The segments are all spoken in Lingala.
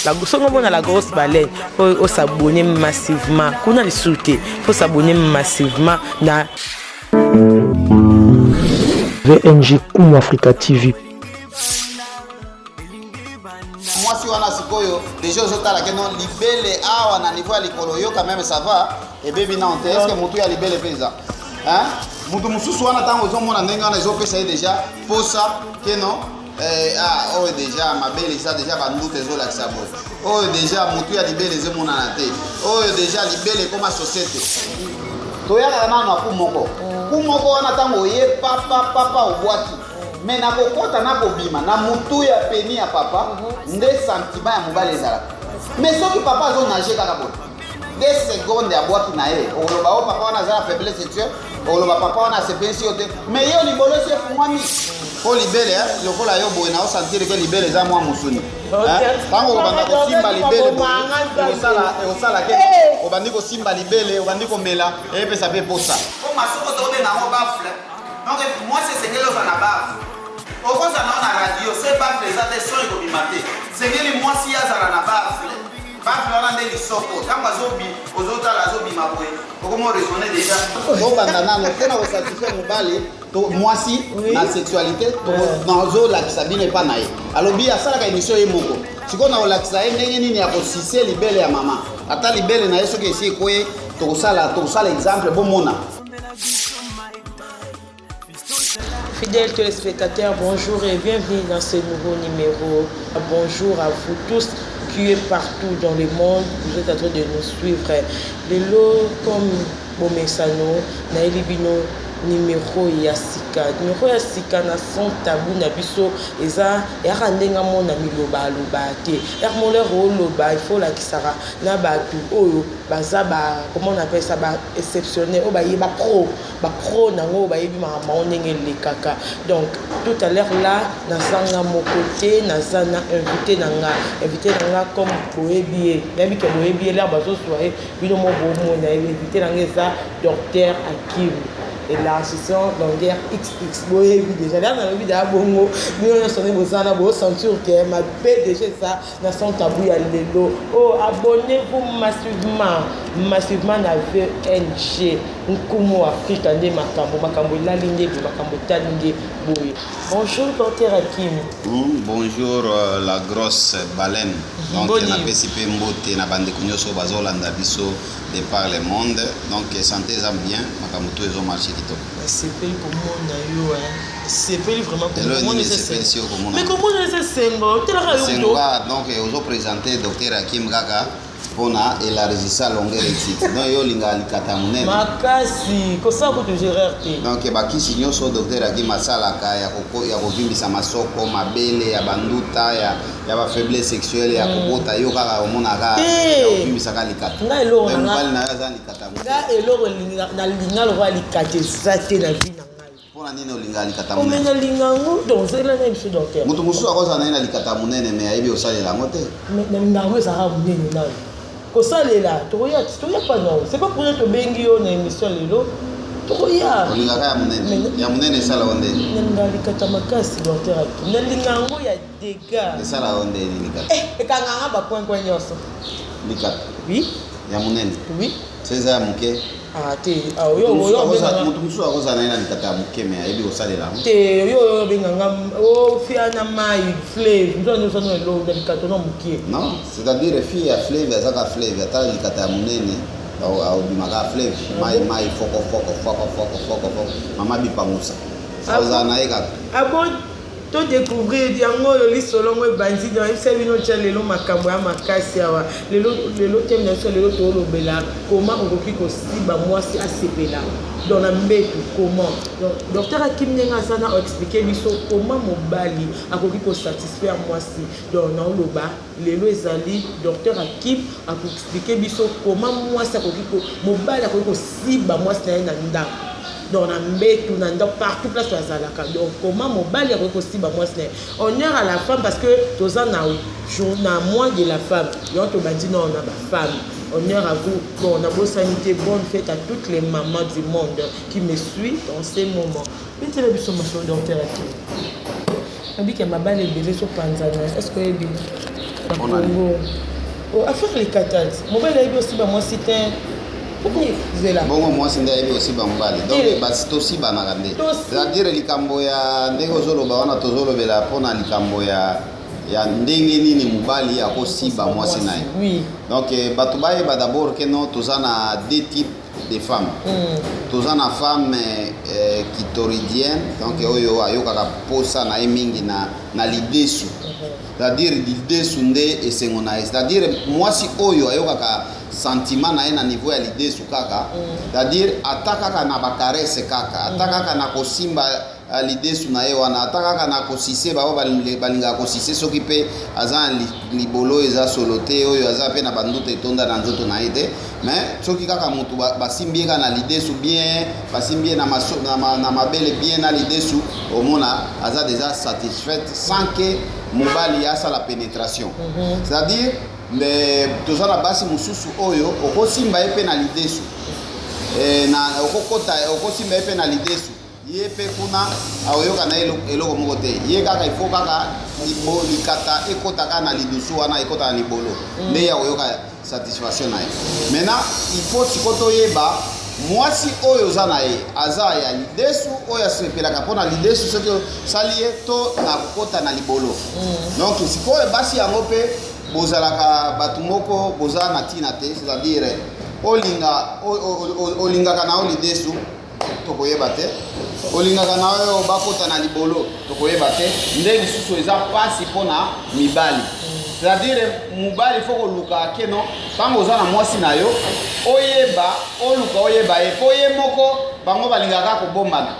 Soki omona la grosse baleine, faut os'abonner massivement. Kuna lisusu te, faut s'abonner massivement na VNG Kumu Africa TV. Mwasi wana sikoyo deja ozotala ke non, libele awa na niveau ya likolo, yoka même, ça va, ebebi nano te. Est-ce motu ya libele mpe eza, hein? Motu mosusu wana, ntango ozomona ndenge wana, ezopesa ye deja posa ke non, ah, oyo deja mabele eza deja banduta, ezolakisa boye, oyo deja motu ya libele ezomonana te, oyo deja libele ekoma société. Toyakaka nano na ku moko, ku moko wana. Ntango oye papapapa, obwaki me na kokɔta na kobima na mutu ya pénis ya papa, nde sentiment ya mobali ezalaka. Mais soki papa azonage kaka boye, 2 secondes abwaki na ye, okoloba o papa wana aza na faiblesse sexuelle, okoloba papa wana asepelisi yo te. Mais yo libolo esi efungwami mpo libele lokola yo boye na osentir ke libele eza mwa mosuni. Ntango okobanda kosimba libele boye, ekosala ke obandi kosimba libele, obandi komela, eyepesa mpe posa. Po masoko tobenga yango baffle. Donc mwasi esengeli ozala na baffle. Okozala nao na radio, so baffle eza te, son ekobima te. Sengeli mwasi azala na baffle. Baffle wana nde lisoko. Ntango ozotala, azobima boye, okoma raisonner déjà. Tobanda nano mpona kosatisfaire mobali to mwasi na sexualité. Nazolakisa bino epa na ye, alobi asalaka émission ye moko. Sikoyo nakolakisa ye ndenge nini ya kosucer libele ya mama, ata libele na ye soki esi ekoye. Tokosala exemple, bomona. Fidèles téléspectateurs, bonjour et bienvenue dans ce nouveau numéro. Bonjour à vous tous qui êtes partout dans le monde, vous êtes en train de nous suivre. Lelo, comme bomesano, nayebi bino, numéro ya sika, numéro ya sika na Sans Tabou na biso. Eza eyaka ndenge amona miloba aloba te. Ere molere oloba, il faut olakisaka na bato oyo baza ba, comment on appelle ça, ba exceptionnel, oyo bayeba pro, bapro nango, oyo bayebi makambo yango ndenge elekaka. Donc tout à l'heure là, nazanga moko te, naza na invité na nga. Invité na nga, comme boyebi ye, nayebi ke boyebi ye, lere bazozwa ye, bino mo bomona ye. Invité na nga eza docteur Akim, élargissant longueur XX. Boyebi déjà lere nalobi daa bongo, bino nyonso nde boza na bosentir ke mabe déjà eza na Sans Tabou ya lelo. Oh, abonnez-vous massivement, massivement na VNG Nkumu Afrika. Nde makambo, makambo elali nde boye, makambo etali nde boye. Bonjour docteur Akim. Bonjour, la grosse baleine. Donc napesi mpe mbote na bandeko nyonso bazolanda biso de par le monde. Donc santé eza bien, makambo to ezomarche kitoko. Nasepeli komona yo, sepeli vraiment. Mais komona eza esengo, telaka yo. Donc ozoprésente docteur Akim kaka mpona élargissa longueur exit. Donc yo olingaka likata monene. Makasi, kosala kutu erreur te. Donc bakisi nyonso docteur Akim asalaka ya kovimbisa masoko, mabele, ya banduta, ya bafaiblesse sexuelle, ya kobota, yo kaka omonaka kovimbisaka likata. Ngai eloko mobali na yo aza likata. Nga eloko nalinga lokola likata eza te na vie na ngai. Mpona nini olingaka likata? Ome nalinga yango, donc ozela na biso, docteur. Moto mosusu akozala na ye na likata monene, mais ayebi kosalela yango te. Nalinga yango ezalaka monene nano kosalela. Tokoya, toya pa non, c'est pas pour tobengi yo na émission lelo, tokoya. Olingaka ya monene? Ya monene esala yo ndeni? Nalinga likata makasi, docteur Akim, nalinga yango ya dégâts. Esala yo ndeni likata? Ekanganga bapoint nyonso. Likata? Oui. Ya monene? Oui. So eza ya moke? Ah te, ah, oyo oyo obenganga. Moto mosusu akozala na ye na likata ya moke, mais ayebi kosalela yango. Te, oyo oyo obenganga ofia na mai fleuve, nzoka nyonso no elo na likata no moke. Non, c'est-à-dire fille ya fleuve azaka fleuve. Ata likata ya monene, obimaka fleuve, mai mai, foko foko foko foko foko foko, mama bipangusa, ozala na ye kaka. Ah bon, todécouvrir yango oyo lisolongo ebandi. Donc yebisa bino tia lelo makambo ya makasi awa lelo. Lelo thème na biso lelo, toolobela comment okoki kosiba mwasi asepela donc na mbetu, comment. Donc docteur Akim, ndenge aza na oexpliquer biso comment mobali akoki kosatisfaire mwasi. Donc naoloba lelo ezali docteur Akim akoexpliquer biso comment mwasi akoki, mobali akoki kosiba mwasi na ye na ndako, donc na mbetu, na ndako, partout place oyo azalaka. Donc comment mobali akoki kosiba mwasi na ye. Honneur à la femme, parce que toza na jour, na mois de la femme, yango tobandi nao na bafemme. Honneur à vous. Bon, nabosani te, bonne fête à toutes les mamans du monde qui me suit dans ces moments. Betela biso masolo, docteur Akim. Abiki ya mabala ebele ezopanzana, est ce que oyebi? Na Congo. Oh, affaire likata, mobali ayebi osiba mwasi te. Zela. Bongo mwasi nde ayebi osiba mobali. Donc basi tosibanaka nde. C'est-à-dire likambo ya ndenge ozoloba wana, tozolobela mpona likambo ya ndenge nini mobali akosiba mwasi na ye. Donc bato bayeba d'abord que no toza na deux types de femmes. Toza na femme clitoridienne, donc oyo ayokaka posa na ye mingi na lidesu, c'est-à-dire lidesu nde esengo na ye, c'est-à-dire mwasi oyo ayokaka sentiment na ye na niveau ya lidesu kaka, c'est-à-dire ata kaka na bacaresses kaka, ata kaka na kosimba lidesu na ye wana, ata kaka na kosucer, bao balingaka kosucer, soki mpe aza na libolo eza solo te, oyo aza mpe na banduta etonda na nzoto na ye te, mais soki kaka motu basimbi ye kaka na lidesu bien, basimbi ye na mabele bien na lidesu, omona aza déjà satisfaite sans que mobali asala pénétration. C'est-à-dire toza na basi mosusu oyo okosimba ye mpe na lidesu, na okokota, okosimba ye mpe na lidesu, ye mpe kuna akoyoka na ye eloko moko te. Ye kaka il faut kaka likata ekota kaka na lidusu wana, ekota na libolo, nde ye akoyoka satisfaction na ye. Maintenant il faut siko toyeba mwasi oyo oza na ye aza ya lidesu, oyo asepelaka mpona lidesu soki osali ye, to na kokota na libolo. Donc sikoyo basi yango mpe bozalaka bato moko boza na ntina te, c'est-à-dire olinga olingaka na yo lidesu, tokoyeba te, olingaka na oyo bakota na libolo, tokoyeba te. Nde lisusu eza mpasi mpona mibali, c'est-à-dire mobali faut koluka que no ntango oza na mwasi na yo, oyeba, oluka oyeba ye, mpo ye moko bango balingaka kobombana.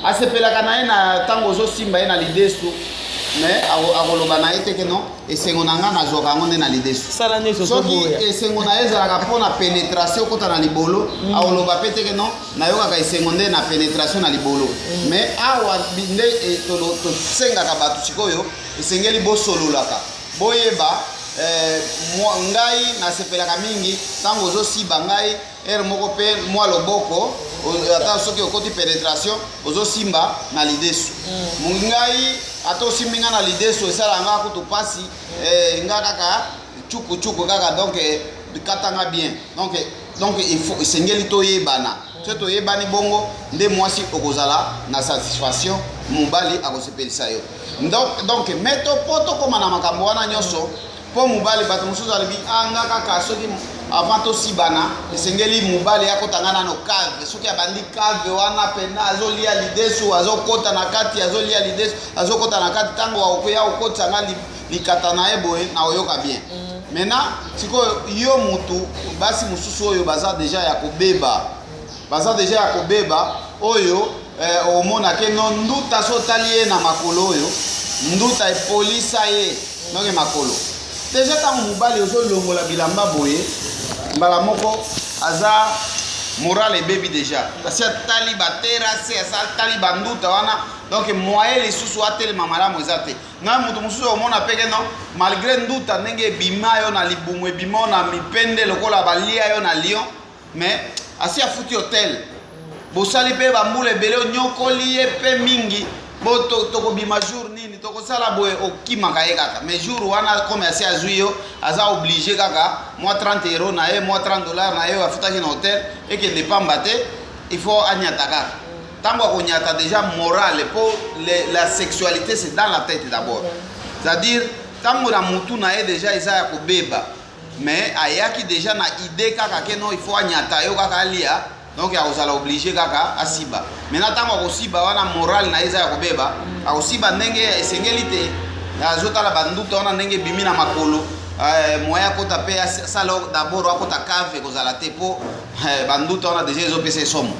Asepelaka na ye na ntango ozosimba ye na lidesu, mais akoloba na ye te que no esengo na nga nazwaka yango nde na lidesu. Sala nyonso. Soki ozoboya. Esengo na ye ezalaka mpona pénétration, okota na libolo, akoloba mpe te que no nayokaka esengo nde na pénétration na libolo. Mais awa nde tosengaka bato sikoyo, esengeli bosololaka, boyeba ngai nasepelaka mingi ntango ozosiba ngai ere moko mpe mwa loboko, ata soki okoti pénétration, ozosimba na lidesu. Ngai ata osimbi ngai na lidesu, esalaka nga kutu pasi, nga kaka cukucuku kaka, donc katanga bien. Donc il faut, esengeli toyebana. Soki toyebani bongo nde mwasi okozala na satisfaction, mobali akosepelisa yo. Donc mais to mpo tokóma na makambo wana nyonso, mpo mobali, bato mosusu alobi: "Ah, nga kaka soki avant tosibana, esengeli mobali akota nga nano cave." Soki abandi cave wana pena, azolia lidesu, azokota na kati, azolia lidesu, azokota na kati, ntango akoya kokotisa nga likata na ye boye, na oyoka bien. Maintenant sikoyo yo mutu, basi mosusu oyo baza déjà ya kobeba, baza déjà ya kobeba, oyo omona que no nduta so otali ye na makolo, oyo nduta epolisa ye, donc makolo déjà, ntango mobali ozolongola bilamba boye, mbala moko aza moral ebebi déjà, asi atali baterrasse, asi atali banduta wana, donc moyen lisusu atelema malamu eza te. Ngai moto mosusu omona mpe que no malgré nduta ndenge ebima yo na libumu, ebima yo na mipende lokola balia yo na lion, mais asi afuti hotel, bosali mpe bambula ebele, onyokoli ye mpe mingi, bo tokobima jour nini, tokosala boye, okimaka ye kaka. Mais jour wana, comme asi azwi yo, aza obligé kaka mwa 30 euro na ye, mwa 30 dollar na ye oyo afutaki na hotel ekende pamba te, il faut anyata kaka. Ntango akonyata déjà morale, mpo la sexualité, c'est dans la tête d'abord, c'est-à-dire ntango na mutu na ye déjà eza ya kobeba, mais ayaki déjà na idée kaka que no il faut anyata yo kaka, alia, donc akozala obligé kaka asiba. Maintenant ntango akosiba wana, morale na ye eza ya kobeba, akosiba ndenge esengeli te, azotala banduta wana ndenge ebimi na makolo, moyen akota mpe asala d'abord akota cave ekozala te, mpo banduta wana déjà ezopesa esomo.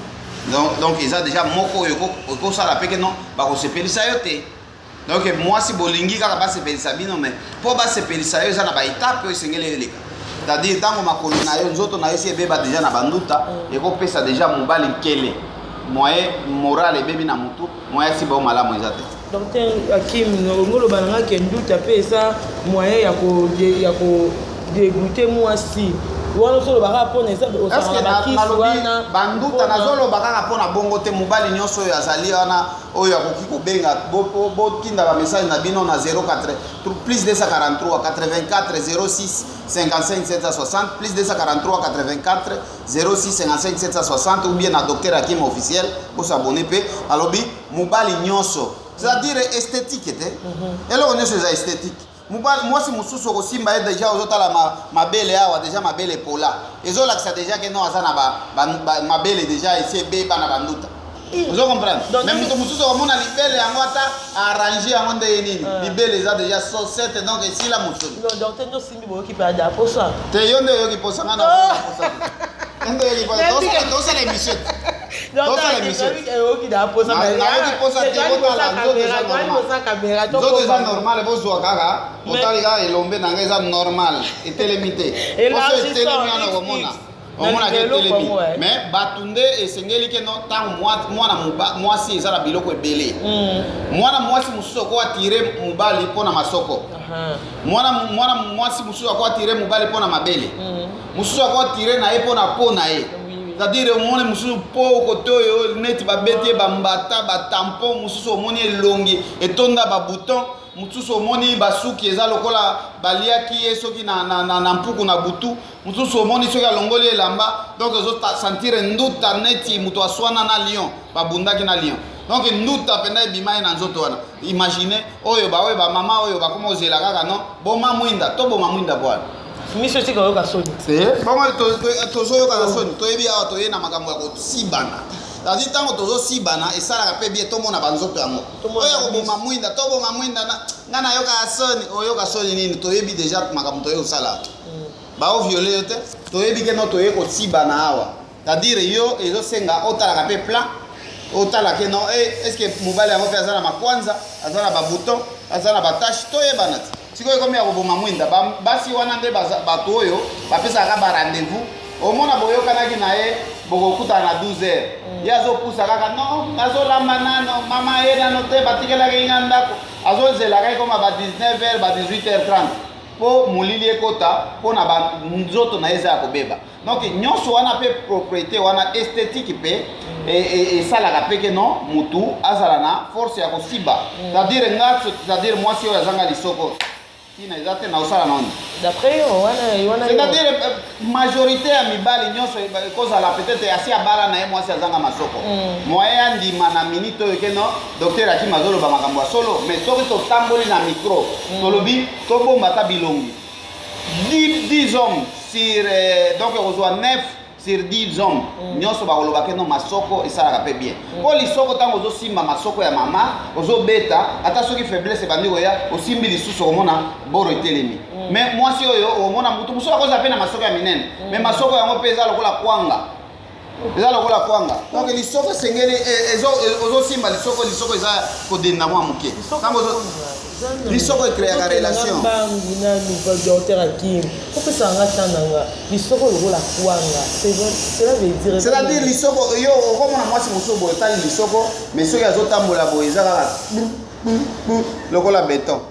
Donc eza déjà moko oyo ekosala mpe que no bakosepelisa yo te. Donc mwasi bolingi kaka basepelisa bino, mais mpo basepelisa yo, eza na baétape oyo esengeli eleka, c'est-à-dire ntango makolo na yo, nzoto na yo esi ebeba déjà na banduta, ekopesa déjà mobali nkele, moyen moral ebebi na motu, moyen asimba yo malamu eza te. Docteur Akim, ongoloba na nga que nduta mpe eza moyen ya kodégoûter mwasi? Wana ozoloba kaka mpona eza ozalaka bakisi wana. Banduta nazoloba kaka mpona bongo te. Mobali nyonso oyo azali wana, oyo akoki kobenga, botinda bamessage na bino na 04 plus 243 84 06 55 760, plus 243 84 06 55 760, ou bien na Docteur Hakim officiel, bosabone mpe. Alobi mobali nyonso, c'est-à-dire esthétique te, eloko nyonso eza esthétique. Mwasi mosusu okosimba ye déjà, ozotala mabele awa déjà, mabele epola, ezolakisa déjà ke non, aza na mabele déjà esi ebeba na banduta. Ozo comprendre? Mais moto mosusu okomona libele yango, ata arrange yango ndenge nini, libele eza déjà 7, donc esila mosolo. Non, docteur, nde osimbi, boyoki mpe ada posa. Te, yo nde oyoki posa, nga na posa te. Nde oyoki posa, tosala émission, tosala émission. Oyoki da posa. Nayoki posa te. Botala, nzoto eza normal, nzoto eza normal. Bozwa kaka, botali kaka elombe na ngai, eza normal, etelemi te. Poso etelemi wana, okomona, omonaka etelemi. Mais bato nde esengeli ke no, ntango mwana mwasi eza na biloko ebele, mwana mwasi mosusu ako attirer mobali mpo na masoko, mwana mwasi mosusu ako attirer mobali mpo na mabele, mosusu ako attirer na ye mpo na po na ye, c'est-à-dire omoni mosusu po kote oyo neti babeti ye bambata, batampon, mosusu omoni elongi etonda babouton, mosusu omoni basuki eza lokola baliaki ye soki na mpuku na butu, mosusu omoni soki alongoli elamba, donc ozosentir nduta neti moto aswana na lion, babundaki na lion, donc nduta mpenza ebima ye na nzoto wana. Imagine oyo baoyo bamama oyo bakoma ozela kaka no boma mwinda to boma mwinda bwana. Miso esika oyoka soni. Bongo tozoyoka na soni. Toyebi awa toye na makambo ya kosibana, c'est-à-dire ntango tozosibana esalaka mpe bien tomona banzoto yango. Tomona. Oyo koboma mwinda, toboma mwinda nga nayoka soni. Oyoka soni nini? Toyebi déjà makambo toye kosala. Baovioler yo te, toyebi ke no toye kosibana awa, c'est-à-dire yo ezosenga otalaka mpe plan, otala ke no, est ce que mobali yango mpe aza na makwanza, aza na babouton, aza na batache, toyebana te. Sikoyo ekomi ya koboma mwinda. Basi wana nde bato oyo bapesaka barendez-vous. Omona boyokanaki na ye bokokutana na 12 heures, ye azopusa kaka non, nazolamba nano, mama ye nano te, batikelaki nga ndako, azozelaka ekoma ba 19 heures, ba 18 heures 30 mpo molili ekota, mpo na banzoto na ye eza ya kobeba. Donc nyonso wana mpe propriété wana esthétique mpe esalaka mpe ke non, mutu azala na force ya kosiba, c'est-à-dire nga, c'est-à-dire mwasi oyo azanga lisoko, ntina eza te na osala noni. D'après yo wana wana. C'est-à-dire majorité ya mibali nyonso ekozala peut-être asi abala na ye mwasi azanga masoko, moyen ya ndima na minute oyo ke no, docteur Akim azoloba makambo ya solo. Mais soki totamboli na micro, tolobi tobomba ata bilongi, 10 hommes sur donc ekozwa 9 sur 10 hommes nyonso bakoloba ke no, masoko esalaka mpe bien, mpo lisoko, ntango ozosimba masoko ya mama, ozobeta, ata soki faiblesse ebandi koya, osimbi lisusu, okomona boro etelemi. Mais mwasi oyo omona mutu mosusu akozala mpe na masoko ya minene, mais masoko yango mpe eza lokola kwanga, eza lokola kwanga. Donc lisoko esengeli ozosimba lisoko, lisoko eza kodenda mwa moke. Ntango lisoko ecréaka relation. Bangu nanu, docteur Akim, opesaka nga temps na nga. Lisoko lokola kwanga, cela veut dire? C'est-à-dire lisoko, yo okomona mwasi mosusu boye, otali lisoko, mais soki azotambola boye, eza kaka lokola béton,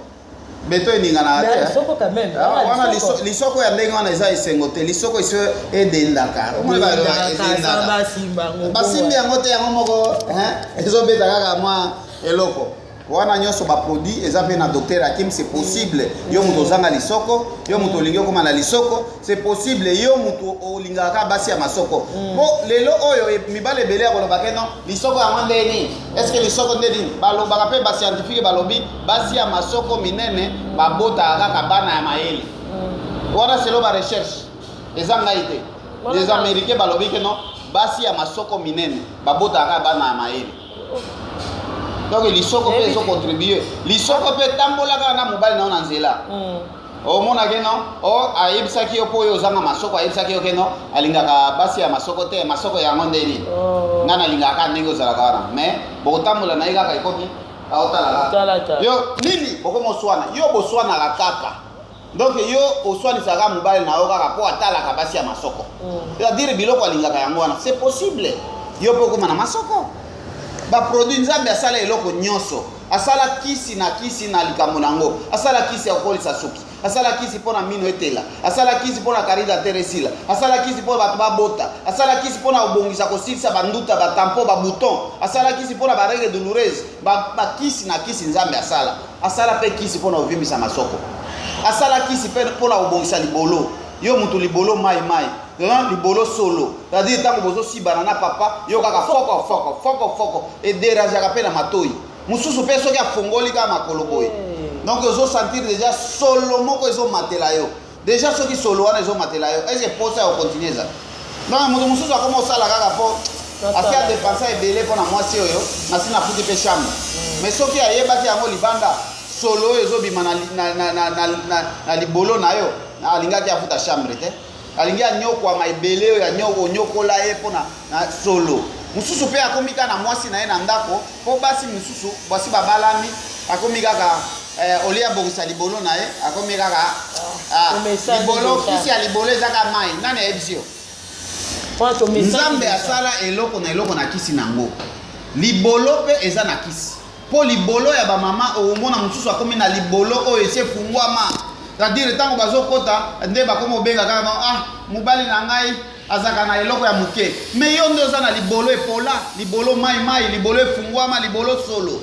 béton eninganaka te. Lisoko quand même. Ah, wana lisoko ya ndenge wana eza esengo te. Lisoko eso edendaka. Omoni edendaka. Basimba yango. Basimbi yango te, yango moko hein, ezobeta kaka mwa eloko wana nyonso. Baproduit eza mpe na docteur Hakim. C'est possible yo moto ozanga lisoko, yo moto olingi okóma na lisoko, c'est possible yo moto olingaka kaka basi ya masoko, mpo lelo oyo mibali ebele ya koloba ke non, lisoko yango nde nini? Est ce que lisoko nde nini? Balobaka mpe bascientifique balobi basi ya masoko minene babotaka kaka bana ya mayele. Wana selo barecherche, eza ngai te. Les Américains balobi ke non, basi ya masoko minene babotaka kaka bana ya mayele. Donc lisoko mpe ezocontribue. Lisoko mpe tambola kaka na mobali na yo na nzela, omonake no o ayebisaki yo mpo oyo ozanga masoko, ayebisaki yo ke no, alingaka basi ya masoko te, masoko yango nde nini? Nga nalingaka kaka ndenge ozalaka wana. Mais bokotambola na ye kaka, ekomi aotala kaka yo nini, bokomi oswana, yo boswanaka kaka. Donc yo oswanisaka mobali na yo kaka mpo atalaka basi ya masoko, c'est-à-dire biloko alingaka yango wana. C'est possible yo mpe okóma na masoko. Baproduit, Nzambe asala eloko nyonso, asala kisi na kisi na likambo nango, asala kisi ya kokolisa suki. Asala kisi mpo na mino etela. Asala kisi mpo na carie dentaire esila. Asala kisi mpo bato babota. Asala kisi mpo na kobongisa, kosilisa banduta, batampo, babouton. Asala kisi mpo na barègle douloureuse. Bakisi na kisi Nzambe asala. Asala mpe kisi mpo na kovimbisa masoko. Asala kisi mpe mpo na kobongisa libolo. Yo mutu libolo mai mai, libolo solo, c'est-à-dire ntango bozosibana na papa, yo kaka foko foko foko foko, ederangeaka mpe na matoi. Mosusu mpe soki afongoli kaka makolo boye, donc ozosentir déjà solo moko ezomatela yo déjà. Soki solo wana ezomatela yo, est-ce posa ya kocontinue eza? Donc moto mosusu akoma osala kaka mpo asi adepensa ebele mpo na mwasi oyo, nasi nafuti mpe chambre. Mais soki ayebaki yango libanda, solo oyo ezobima na libolo na yo, alingaki afuta chambre te. Alingi anyokwama ebele oyo onyokola ye mpo na solo. Mosusu mpe akomi kaka na mwasi na ye na ndako, mpo basi mosusu basi babalami, akomi kaka olie abongisa libolo na ye, akomi kaka libolo, kisi ya libolo ezaka mai. Nani ayebisi yo? Nzambe asala eloko na eloko na kisi nango. Libolo mpe eza na kisi, mpo libolo ya bamama, okomona mosusu akomi na libolo oyo esi efungwama, c'est-à-dire ntango bazokɔta nde bakomi obenga kaka: "Ah, mobali na ngai azalaka na eloko ya moke." Mais yo nde oza na libolo epola, libolo mai mai, libolo efungwama, libolo solo.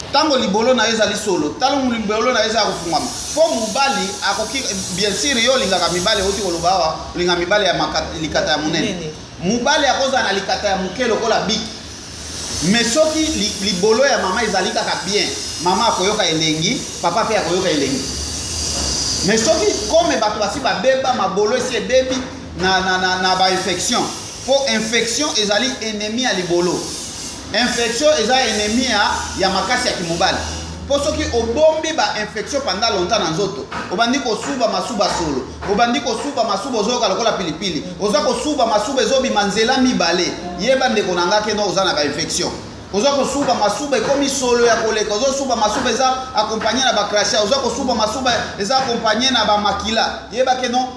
Ntango libolo na yo ezali solo, ntango libolo na yo eza ya kofungwama, mpo mobali akoki, bien sûr yo olingaka mibali, outi koloba awa olingaka mibali ya likata ya monene. Mobali akozala na likata ya moke lokola biki, mais soki libolo ya mama ezali kaka bien, mama akoyoka elengi, papa mpe akoyoka elengi. Mais soki comme bato basi babeba, mabolo esi ebebi na bainfection, mpo infection ezali ennemi ya libolo, infection eza ennemi ya makasi ya kimobali, mpo soki obombi bainfection pendant longtemps na nzoto, obandi kosuba masuba solo, obandi kosuba masuba ozoyoka lokola pilipili, oza kosuba masuba ezobima nzela mibale, yeba ndeko na nga keno oza na bainfection. Oza kosuba masuba ekomi solo ya koleka, ozosuba masuba eza accompagné na bacrachats, oza kosuba masuba eza accompagné na bamakila, yeba keno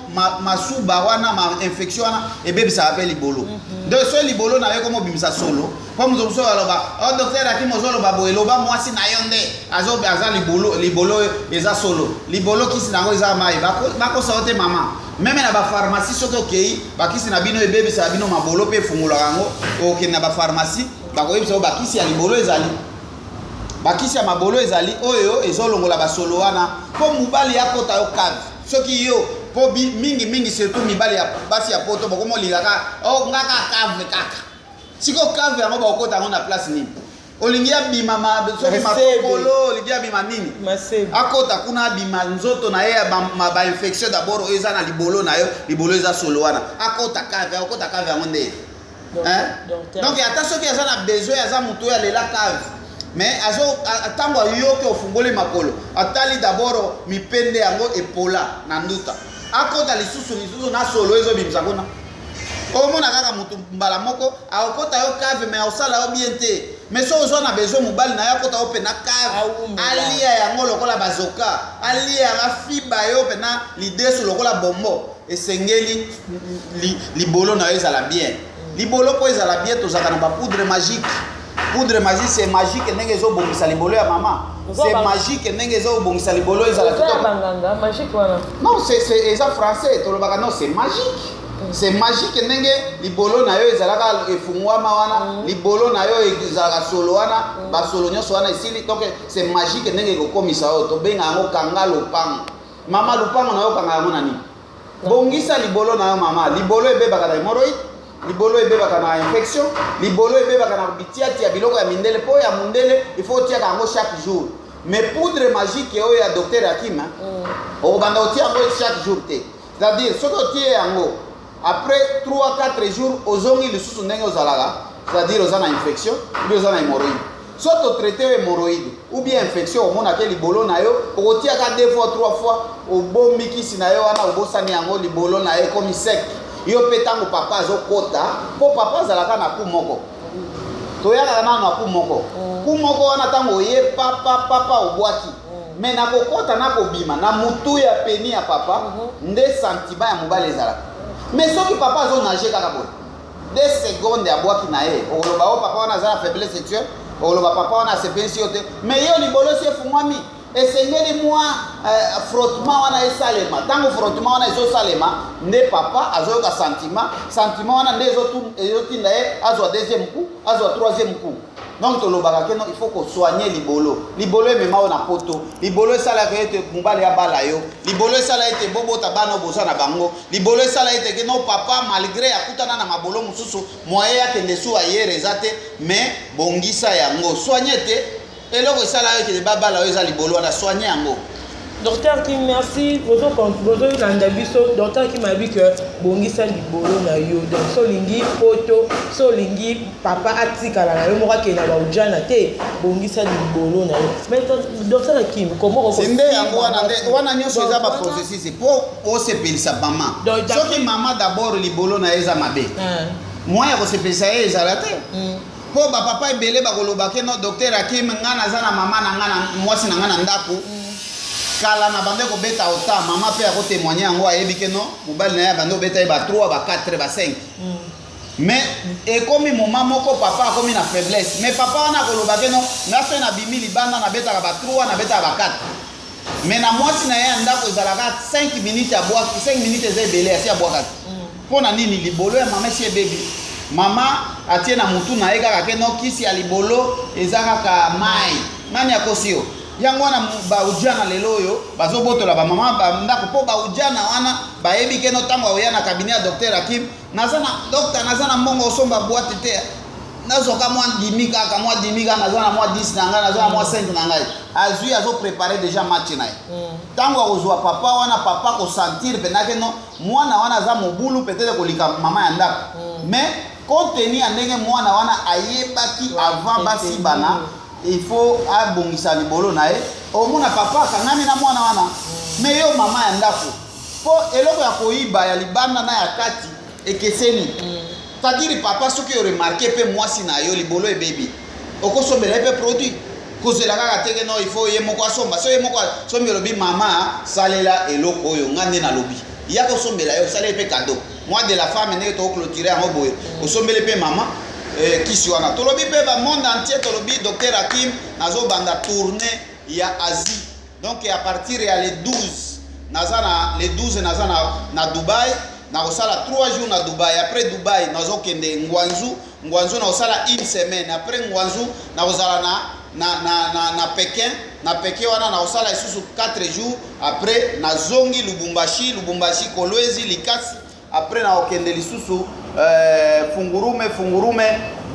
masuba wana, ma infection wana ebebisaka mpe libolo. Donc soki libolo na yo ekomi obimisa solo, mpo moto mosusu aloba: "O docteur Akim, ozoloba boye, loba mwasi na yo nde aza libolo, libolo eza solo, libolo kisi na yango eza mai." Bakosa yo te mama. Même na bapharmacie, soki okei, bakisi na bino ebebisaka bino mabolo mpe efungolaka yango. Okende na bapharmacie, bakoyebisa yo bakisi ya libolo ezali, bakisi ya mabolo ezali oyo ezolongola basolo wana, mpo mobali akota yo cave. Soki yo mpo mingi mingi, surtout mibali ya basi ya Poto, bokomi olingaka o ngaka cave kaka. Sikoyo cave yango, bakokota yango na place nini? Olingi abima soki makokolo, olingi abima nini? Akota kuna, abima nzoto na ye ya bainfection d'abord oyo eza na libolo na yo, libolo eza solo wana, akota cave, akota cave yango nde? Donc ata soki aza na besoin, aza motu oyo alela cave, mais ntango ayoki ofungoli makolo, atali d'abord mipende yango epola na nduta, akota lisusu lisusu na solo ezobimisa kuna. Omona kaka motu mbala moko akokota yo cave, mais akosala yo bien te. Mais so ozwa na besoin mobali na yo akota yo mpena cave, alia yango lokola bazoka, alia yango, afiba yo mpena lidesu lokola bombo, esengeli libolo na yo ezala bien. Libolo mpo ezala bien, tozalaka na bapoudre magique. Poudre magique, c'est magique ndenge ezobongisa libolo ya mama, c'est magique ndenge ezobongisa libolo ezala kitoko. Magique wana? Non, c'est eza français tolobaka. Non, c'est magique, c'est magique ndenge libolo na yo ezalaka efungwama wana, libolo na yo ezalaka solo wana, basolo nyonso wana esili. Donc c'est magique ndenge ekokomisa oyo tobenga yango kanga lopango. Mama, lopango na yo, kanga yango na nini? Bongisa libolo na yo mama. Libolo ebebaka na hémorroïde, libolo ebebaka na infection, libolo ebebaka na bitiatia biloko ya mindele, mpo ya mondele il faut otiaka yango chaque jour. Mais poudre magique oyo ya docteur Akim, okobanda otia yango chaque jour te. C'est-à-dire soki otie yango, après 3 4 jours ozongi lisusu ndenge ozalaka, c'est-à-dire oza na infection ou bien oza na hémorroïde. So totraite yo hémorroïde ou bien infection, omonaka libolo na yo, okotiaka deux fois, trois fois, obombi kisi na yo wana, obosani yango, libolo na yo ekomi sec. Yo mpe ntango papa azokota, mpo papa azalaka na ku moko, toyakaka nano na ku moko, ku moko wana ntango oye papapapa obwaki, mais na kokɔta na kobima na mutu ya pénis ya papa nde sentiment ya mobali ezalaka. Mais soki papa azonage kaka boye, 2 secondes abwaki na ye, okoloba o papa wana aza na faiblesse sexuelle, okoloba papa wana asepelisi yo te. Mais yo libolo esi efungwami. Esengeli mwa frottement wana esalema. Ntango frottement wana ezosalema, nde papa azoyoka sentiment. Sentiment wana nde ezotinda ye azwa deuxième coup, azwa troisième coup. Donc tolobaka ke non, il faut kosoigner libolo. Libolo emema oyo na Poto, libolo esalaka ete mobali abala yo, libolo esala ete bobota bana oyo boza na bango, libolo esala ete ke no, papa malgré akutana na mabolo mosusu, moye akende su ayere eza te. Mais bongisa yango, soigne te. Eloko esala yo ekende babala oyo eza libolo wana, soigne yango. Docteur Kim, merci. Bozolanda biso. Docteur Kim abi ke bongisa libolo na yo. Donc so olingi Poto, so olingi papa atikala na yo moko, akende na baujana te, bongisa libolo na yo. Mais docteur Kim, comment? Se nde yango wana, nde wana nyonso eza baprocessus mpo osepelisa mama. Soki mama d'abord libolo na ye eza mabe, moyen ya kosepelisa ye ezala te. Mpo bapapa ebele bakoloba ke no, docteur Akim, nga naza na mama na nga, na mwasi na nga na ndako, kala na bande kobeta ota. Mama mpe akotémoigner yango, ayebi ke no, mobali na ye abande kobeta ye ba 3, ba 4, ba 5. Mais ekomi moment moko, papa akomi na faiblesse. Mais papa wana akoloba ke no, nga so nabimi libanda, nabetaka ba 3, nabetaka ba 4. Mais na mwasi na ye ya ndako ezalaka 5 minutes, abwaki. 5 minutes eza ebele, asi abwakaki. Mpo na nini? Libolo ya mama esi ebebi. Mama atie na mutu na ye kaka ke no, kisi ya libolo eza kaka mai. Nani akosi yo? Yango wana baujana lelo oyo bazobotola bamama bandako, mpo baujana wana bayebi ke no, ntango aoya na cabinet ya docteur Akim, naza na docteur, naza na mbongo osomba boîte te, nazwaka mwa dimi kaka, mwa dimi kaka, naza na mwa 10 na ngai, naza na mwa 5 na ngai. Azwi, azoprépare déjà match na ye. Ntango akozwa papa wana, papa kosentir mpenza ke no, mwana wana aza mobulu, peut-être kolika mama ya ndako. Mais compte tenu ya ndenge mwana wana ayebaki avant basibana, il faut abongisa libolo na ye. Omona papa akangami na mwana wana. Mais yo mama ya ndako, mpo eloko ya koyiba ya libanda na ya kati ekeseni. C'est-à-dire, papa, soki oremarquer mpe mwasi na yo libolo ebebi, okosombela ye mpe produit. Kozela kaka te ke no, il faut ye moko asomba. So ye moko asombi, olobi: "Mama, salela eloko oyo nga nde nalobi." Ya kosombela ye, osala ye mpe cadeau, mois de la femme. Ndenge tokoclôturer yango boye, osombeli mpe mama kisi wana. Tolobi mpe bamonde entier, tolobi docteur Akim nazobanda tournée ya Asie. Donc à partir ya le 12, naza na le 12, naza na Dubai, nakosala 3 jours na Dubai. Après Dubai, nazokende Guangzhou. Guangzhou, nakosala une semaine. Après Guangzhou, nakozala na Pékin. Na Pékin wana, nakosala lisusu 4 jours. Après nazongi Lubumbashi, Lubumbashi, Kolwezi, Likasi. Après nakokende lisusu Fungurume, Fungurume,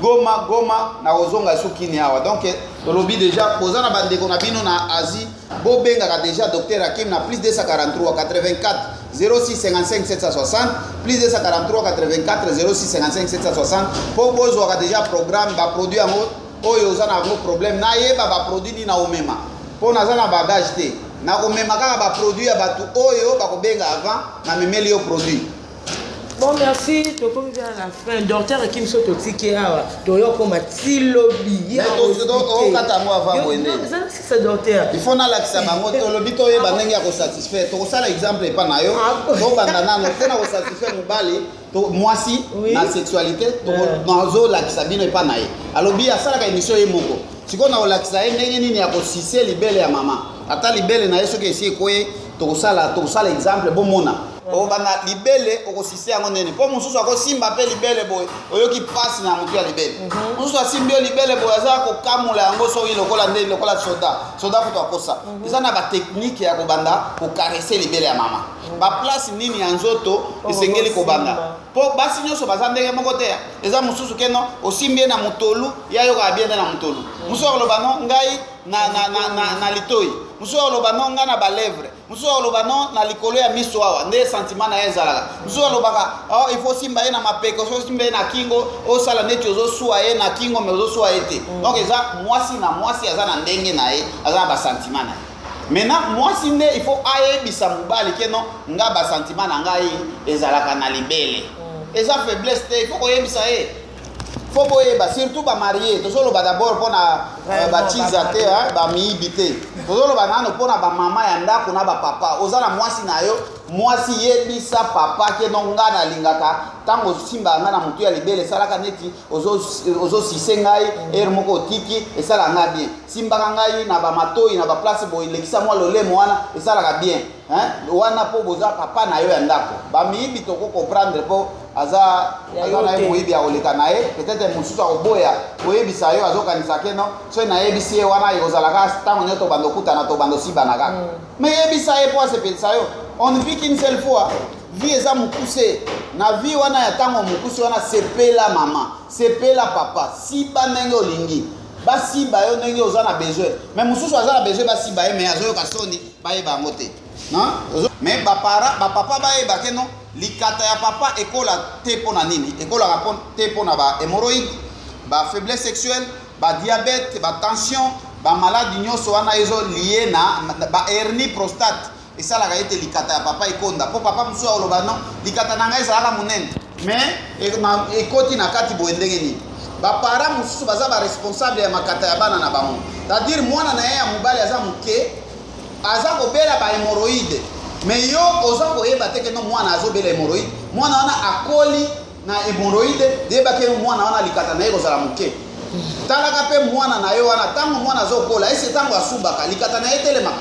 Goma, Goma, nakozonga lisusu Kini awa. Donc tolobi déjà, boza na bandeko na bino na Asie, bobengaka déjà docteur Akim na plus 243 84 06 55 760, plus 243 84 06 55 760, mpo bozwaka déjà programme, baproduit yango oyo oza na yango problème. Nayeba baproduit nini na omema, mpo naza na bagage te. Nakomema kaka baproduit ya bato oyo bakobenga avant, namemeli yo produit. Bon, merci. Tokomi bien à la fin. Docteur Akim, so totiki awa, toyokoma ti lobi. Okata yango avant boye nde? Sisa, docteur. Il faut nalakisa bango. Tolobi toyeba ndenge ya kosatisfaire. Tokosala exemple epa na yo. Tobanda nano mpona kosatisfaire mobali, mwasi na sexualité. Nazolakisa bino epa na ye. Alobi asalaka émission ye moko. Sikoyo nakolakisa ye ndenge nini ya kosise libele ya mama, ata libele na ye soki esi ekoye. Tokosala exemple, bomona. Okobanda libele, okosise yango ndeni, mpo mosusu akosimba mpe libele boye, oyoki mpasi na motu ya libele. Mosusu asimbi yo libele boye, aza kokamula yango soki lokola ndeni, lokola soda. Soda kutu akosa. Eza na batechnique ya kobanda kocaresser libele ya mama, baplace nini ya nzoto esengeli kobanda, mpo basi nyonso baza ndenge moko te. Eza mosusu keno osimbi ye na motolu, ye ayokaka bien nde na motolu. Mosusu akoloba no, ngai na litoi. Mosusu akoloba no, ngai na balèvre. Mosusu akoloba no, na likolo ya miso awa nde sentiment na ye ezalaka. Mosusu alobaka: oh, il faut simba ye na mapeka, osimba ye na kingo, osala neti ozosuwa ye na kingo, mais ozosuwa ye te. Donc eza mwasi na mwasi aza na ndenge na ye, aza na basentiment na ye. Maintenant mwasi nde il faut ayebisa mobali ke no, nga basentiment na ngai ezalaka na libele. Eza faiblesse te, il faut koyebisa ye. Faut boyeba, surtout bamarie. Tozoloba d'abord mpona bachiza te, bamiyibi te. Tozoloba nano mpona bamama ya ndako na bapapa. Oza na mwasi na yo, mwasi, yebisa papa ke no, nga nalingaka ntango osimbaka nga na motu ya libele, esalaka neti ozosise ngai. Heure moko otiki, esalaka nga bien. Simbaka ngai na bamatoi, na baplace boye, lekisa mwa lolemo wana, esalaka bien. Hein? Wana mpo boza papa na yo ya ndako. Bamiyibi toko comprendre, mpo aza Ya aza yo na ye te. Moyibi akoleka na ye, peut-être mosusu akoboya koyebisa yo, azokanisa ke no, soki nayebisi ye wana, ekozalaka ntango nyonso tobanda okutana, tobanda osibana kaka. Mais yebisa ye mpo asepelisa yo. On ne vit qu'une seule fois. Vie eza mokuse. Na vie wana ya ntango mokuse wana, sepela mama, sepela papa, siba ndenge olingi, basiba yo ndenge oza na besoin. Mais mosusu aza na besoin basiba ye, mais azoyoka soni, bayeba yango te. Non? Mais bapara bapapa bayeba ke non, likata ya papa ekola te. Mpo na nini ekolaka te? Mpo na bahémoroïde, bafaiblesse sexuelle, badiabète, batension, bamaladi nyonso wana ezolie na bahernie prostate, esalaka ete likata ya papa ekonda. Mpo papa mosusu akoloba: "Non, likata na ngai ezalaka monene, mais ekoti na kati boye ndenge nini?" Bapara mosusu baza baresponsable ya makata ya bana na bango, c'est-à-dire mwana na ye ya mobali aza moke, aza kobela bahémoroïde, mais yo oza koyeba te ke no, mwana azobela hémoroïde. Mwana wana akoli na hémoroïde, yebaki mwana wana likata na ye kozala moke. Talaka mpe mwana na yo wana, ntango mwana azokola, ese ntango asubaka, likata na ye etelemaka?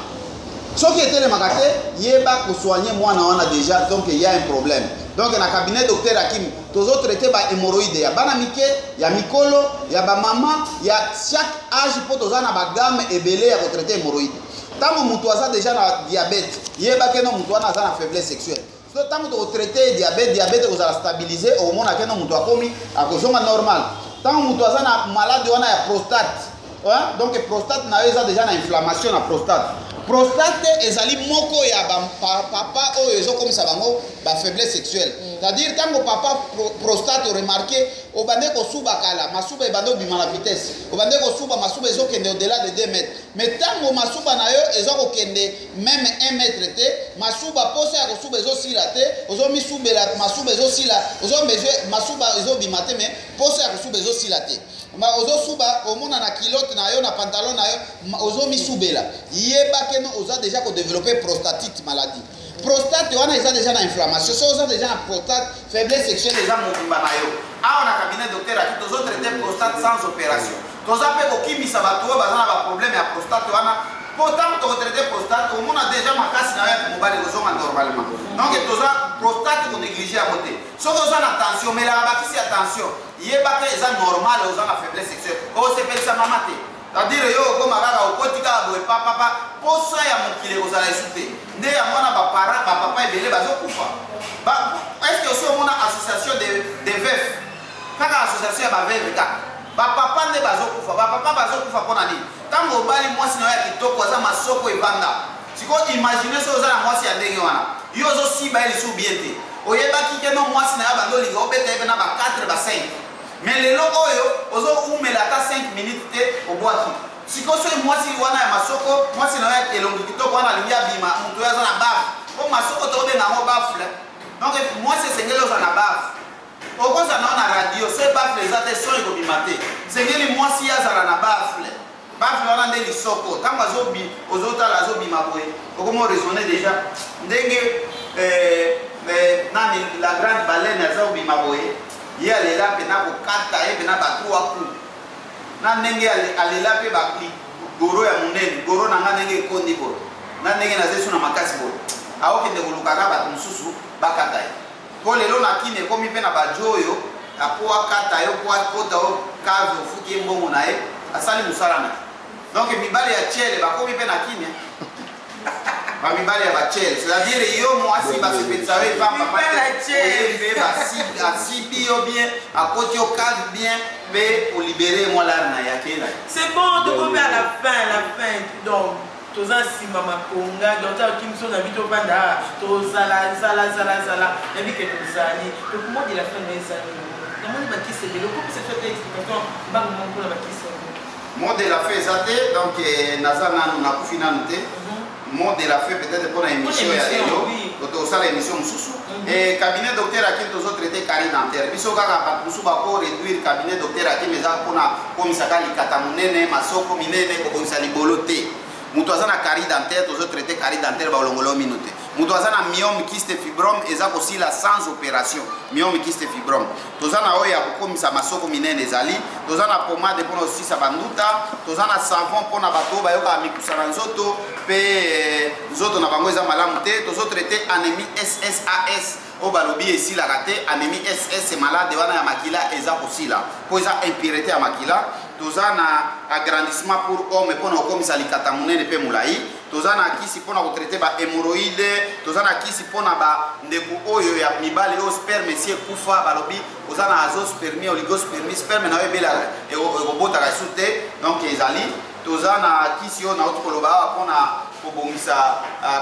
Soki etelemaka te, yeba kosoigne mwana wana déjà. Donc il y a un problème. Donc na cabinet docteur Hakim, tozotraite bahémoroïde ya bana mike, ya mikolo, ya bamama, ya chaque âge, mpo toza na bagamme ebele ya kotraite hémoroïde. Ntango moto aza déjà na diabète, yeba ke no, moto wana aza na faiblesse sexuelle. So ntango tokotraite diabète, diabète ekozala stabilisé, okomona ke no, moto akomi akozonga normal. Ntango moto aza na malade wana ya prostate, hein? Donc prostate na yo eza déjà na inflammation na prostate. Prostate ezali moko ya bapapa oyo ezokomisa bango bafaiblesse sexuelle. C'est-à-dire ntango papa prostate, oremarke obande kosuba kala, masuba ebande obima na vitesse, obande kosuba, masuba ezokende au-delà de 2 mètres. Mais ntango masuba na yo eza kokende même 1 mètre te, masuba, posa ya kosuba ezosila te, ozomisubela, masuba ezosila, ozomesure, masuba ezobima te, mais posa ya kosuba ezosila te. Ozosuba, omona na culotte na yo, na pantalon na yo, ozomisubela, yeba ke no, oza déjà kodéveloppe prostatite. Maladie prostate wana eza déjà na inflammation. So oza déjà na prostate, faiblesse sexuelle eza mobimba na yo. Awa na cabinet docteur Aki, tozotraite prostate sans opération. Toza mpe kokimisa bato oyo baza na baproblème ya prostate wana, mpo ntango tokotraite prostate, omona déjà makasi na yo ya mobali kozonga normalement. Donc toza prostate, konéglige yango te. Soki oza na tension, omelaka bakisi ya tension, yebaka eza normal, oza na faiblesse sexuelle, osepelisa mama te. C'est-à-dire yo okóma kaka, okoti kaka boye papapa, posa ya mokili ekozala esu te. Nde yango wana bapara bapapa ebele bazokufa. Est ce que osi omona association de veufs? Kaka association ya baveuve, kaka bapapa nde bazokufa. Bapapa bazokufa mpo na nini? Ntango obali mwasi na yo ya kitoko, aza masoko evanda. Sikoyo imagine soki oza na mwasi ya ndenge wana, yo ozosiba ye lisusu bien te. Oyebaki ke no, mwasi na yo bando olinga obeta ye mpe na ba 4, ba 5, mais lelo oyo ozoumela ata 5 minutes te, obwaki. Sikoyo soki mwasi wana ya masoko, mwasi na yo ya elongi kitoko wana, alingi abima, moto oyo aza na bafle, mpo masoko tokobenga yango bafle. Donc mwasi esengeli ozala na bafle. Okozala nao na radio, soki bafle eza te, son ekobima te. Esengeli mwasi azala na bafle. Bafle wana nde lisoko. Ntango ozotala, azobima boye, okoma oraisonne déjà ndenge nani, la grande baleine aza obima boye. Ye alela mpena kokata ye mpena ba trois coups, na ndenge alela mpe goro ya monene, goro na nga ndenge ekondi boye, na ndenge naza esu na makasi boye, aokende kolukaka bato mosusu bakata ye. Mpo lelo na kini ekomi mpe na bajo oyo apo akata yo, po akota o cave, ofuti ye mbongo na ye, asali mosala na ye. Donc mibali ya tiele bakomi mpe na kini, bamibali ya batiele. C'est-à-dire yo mwasi basepelisa yo epamba mpe asibi yo bien, akoti yo cave bien, mpe olibere mwa lare na ye, akei na ye. C'est bon, tokomi à la fin, la fin. Donc toza nsima makonga, docteur Kimso na biso, tovanda, tozala zala zala zala, nayebi ke tozali. Donc mot de la fin na ezali, namoni bakisi ebele, okopesa biso te explication mbango moko mpona bakisi yango? Mot de la fin eza te. Donc naza nanu, nakufi nanu te. Mot de la fin peut-être mpona émission ya lelo, tokosala émission mosusu. E cabinet docteur Akim, tozotraite carie dentaire. Biso kaka bato mosusu bako réduire cabinet docteur Akim eza mpona komisaka likata monene, masoko minene, kobongisa libolo te. Moto aza na carie dentaire, tozotraite carie dentaire, balongolo mino te. Moto aza na myome, kyste, fibrome, eza kosila sans opération. Myome, kyste, fibrome, toza na oyo ya kokomisa masoko minene ezali. Toza na pomade mpona kosisa banduta. Toza na savon mpona bato oyo bayokaka mikusa na nzoto mpe nzoto na bango eza malamu te. Tozotraite anémie SSAS oyo balobi esilaka te. Anémie SS, malade wana ya makila, eza kosila mpo eza impureté ya makila. Toza na agrandissement pour homme mpona kokomisa likata monene mpe molai. Toza na kisi mpona kotraite bahémorroïde. Toza na kisi mpona bandeko oyo ya mibali oyo sperme esi ekufa. Balobi oza na azoospermie, oligospermie, sperme na yo ebele ekobotaka esu te. Donc ezali, toza na kisi oyo nauti koloba awa mpona kobongisa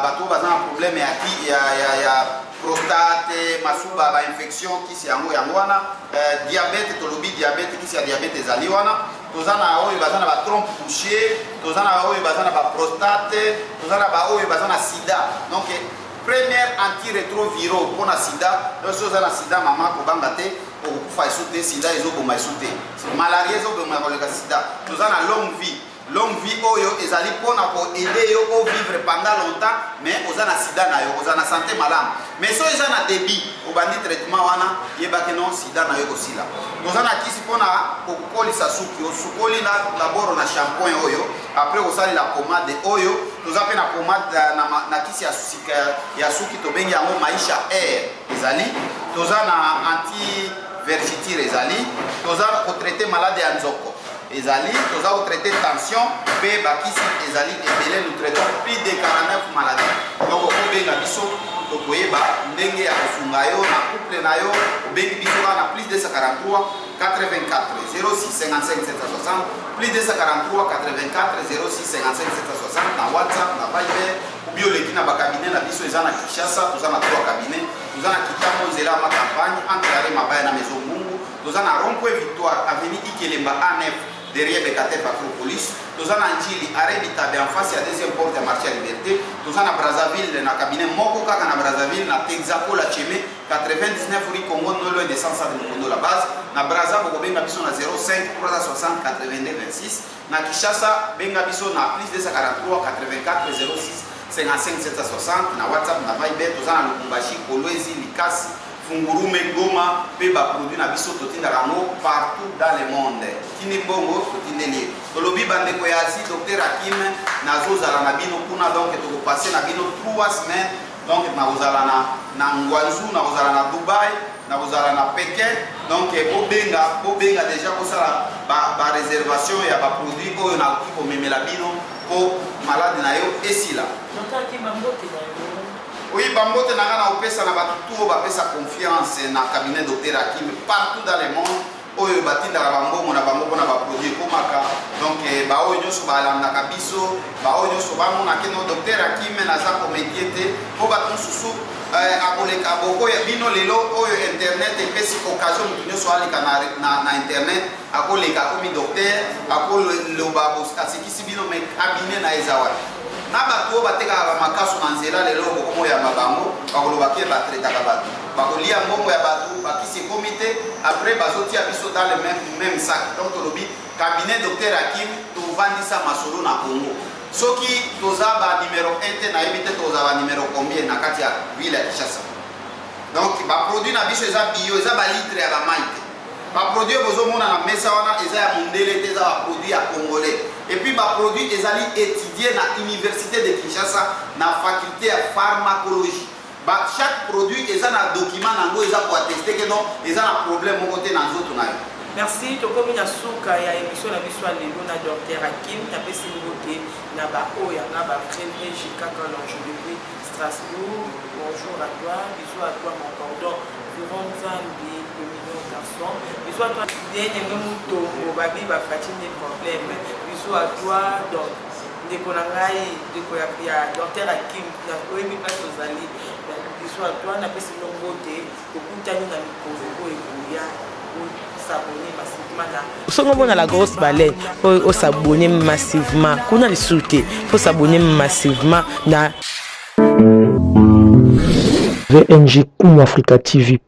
bato oyo baza na problème ya prostate, masuba, bainfection. Kisi yango, yango wana. Diabète, tolobi diabète, kisi ya diabète ezali wana. Toza na oyo baza na batrompe bouché, toza na oyo baza na baprostate, toza na baoyo baza na sida. Donc première antirétroviraux mpona sida. Donc soki oza na sida, mama, kobanga te, okokufa esu te. Sida ezoboma esu te, malaria ezoboma koleka sida. Toza na longue vie. Longue vie oyo ezali mpona koaider yo ovivre pendant longtemps, mais oza na sida na yo, oza na santé malamu. Mais so eza na début, obandi traitement wana, yebaki no sida na yo ekosila. Toza na kisi mpona kokolisa suki. Osukoli na d'abord na shampoing oyo, après kosalela pomade oyo. Toza mpe na pomade na kisi ya sika ya suki, tobengi yango Maisha Air, ezali. Toza na anti vergetures, ezali. Toza kotraite malade ya nzoko, ezali. Toza kotraite tension mpe bakisi ezali ebele. Nous traitons plus de 49 maladies. Donc okobenga biso, tokoyeba ndenge ya kosunga yo na couple na yo. Obengi biso kaka na plus 243 84 06 55 760, plus 243 84 06 55 760, na WhatsApp, na Viber, obi oleki na bacabinet na biso. Eza na Kinshasa, toza na 3 cabinet. Toza na Kitambo, nzela ya Macampagne, entre arrêt Mabaya na Maison Ngungu. Toza na rond-point Victoire, avenue Ikelemba A9, derrière Bekatef Acropolis. Toza na Njili, arrêt Bitabe, en face ya deuxième porte ya marché ya Liberté. Toza na Brazzaville, na cabinet moko kaka na Brazzaville, na Texaco La Cheme, 99 rue Congo, non loin de 100 de Mokondo la base. Na Brazza, bokobenga biso na 05 360 82 26. Na Kinshasa, benga biso na plus 243 84 06 55 760, na WhatsApp, na Viber. Toza na Lubumbashi, Kolwezi, Likasi, Fungurume, Goma, mpe baproduit na biso totindaka yango partout dans le monde. Tindi mbongo, totindeli ye. Tolobi bandeko ya Asie, docteur Akim nazozala na bino kuna. Donc tokopase na bino 3 semaines. Donc nakozala na Guangzhou, nakozala na Dubai, nakozala na Pékin. Donc bobenga, bobenga déjà, kosala baréservation ba ya baproduit oyo nakoki komemela bino mpo malade na yo esila. Docteur Akim, bambote na yo. Oui, bambote na nga na kopesa na bato tu oyo bapesa confiance na cabinet docteur Akim partout dans le monde, oyo batindaka bambongo na bango mpona baproduit ekomaka. Donc baoyo nyonso balandaka biso, baoyo nyonso bamona que non, docteur Akim naza comédien te, mpo bato mosusu akoleka bokoya bino. Lelo oyo internet epesi occasion, moto nyonso aleka na internet, akoleka, akomi docteur, akoloba, asekisi bino, mais cabinet na ye eza wapi? Na bato oyo batekaka bamakaso na nzela, lelo bokomoyamba bango, bakoloba que batraitaka bato, bakolia mbongo ya bato, bakisi ekomi te, après bazotia biso dans le même sac. Donc tolobi cabinet docteur Akim, tovandisa masolo na Congo. Soki toza ba numéro 1 te, nayebi te toza ba numéro combien na kati ya ville ya Kinshasa. Donc baproduit na biso eza bio, eza balitre ya bamai te. Baproduit oyo bozomona na mesa wana eza ya mondele te, eza baproduit ya congolais. Et puis baproduit ezali étudié na université de Kinshasa, na faculté ya pharmacologie. Chaque produit eza na document nango, eza koatteste que non, eza na problème moko te na nzoto na yo. Merci. Tokomi na suka ya émission na biso ya lelo na docteur Akim. Napesi mbote na baoyo yanga bavrai vrai Jikaka Longe depuis Strasbourg. Bonjour à toi, bisous à toi, mon cordon Viron Nzambi, le million garçon. Bisous à toi, Bien-Aimé Mutongo, babi bafati nde problème. Bisous à toi. Donc ndeko na ngai, ndeko ya docteur Akim, oyebi place ozali. Bisous à toi, napesi bino mbote. Tokutani na mikolo oyo ekoya. S'abonner massivement na songo mona la grosse baleine, faut s'abonner massivement kuna lisusu te, faut s'abonner massivement na VNG Kumu Africa TV.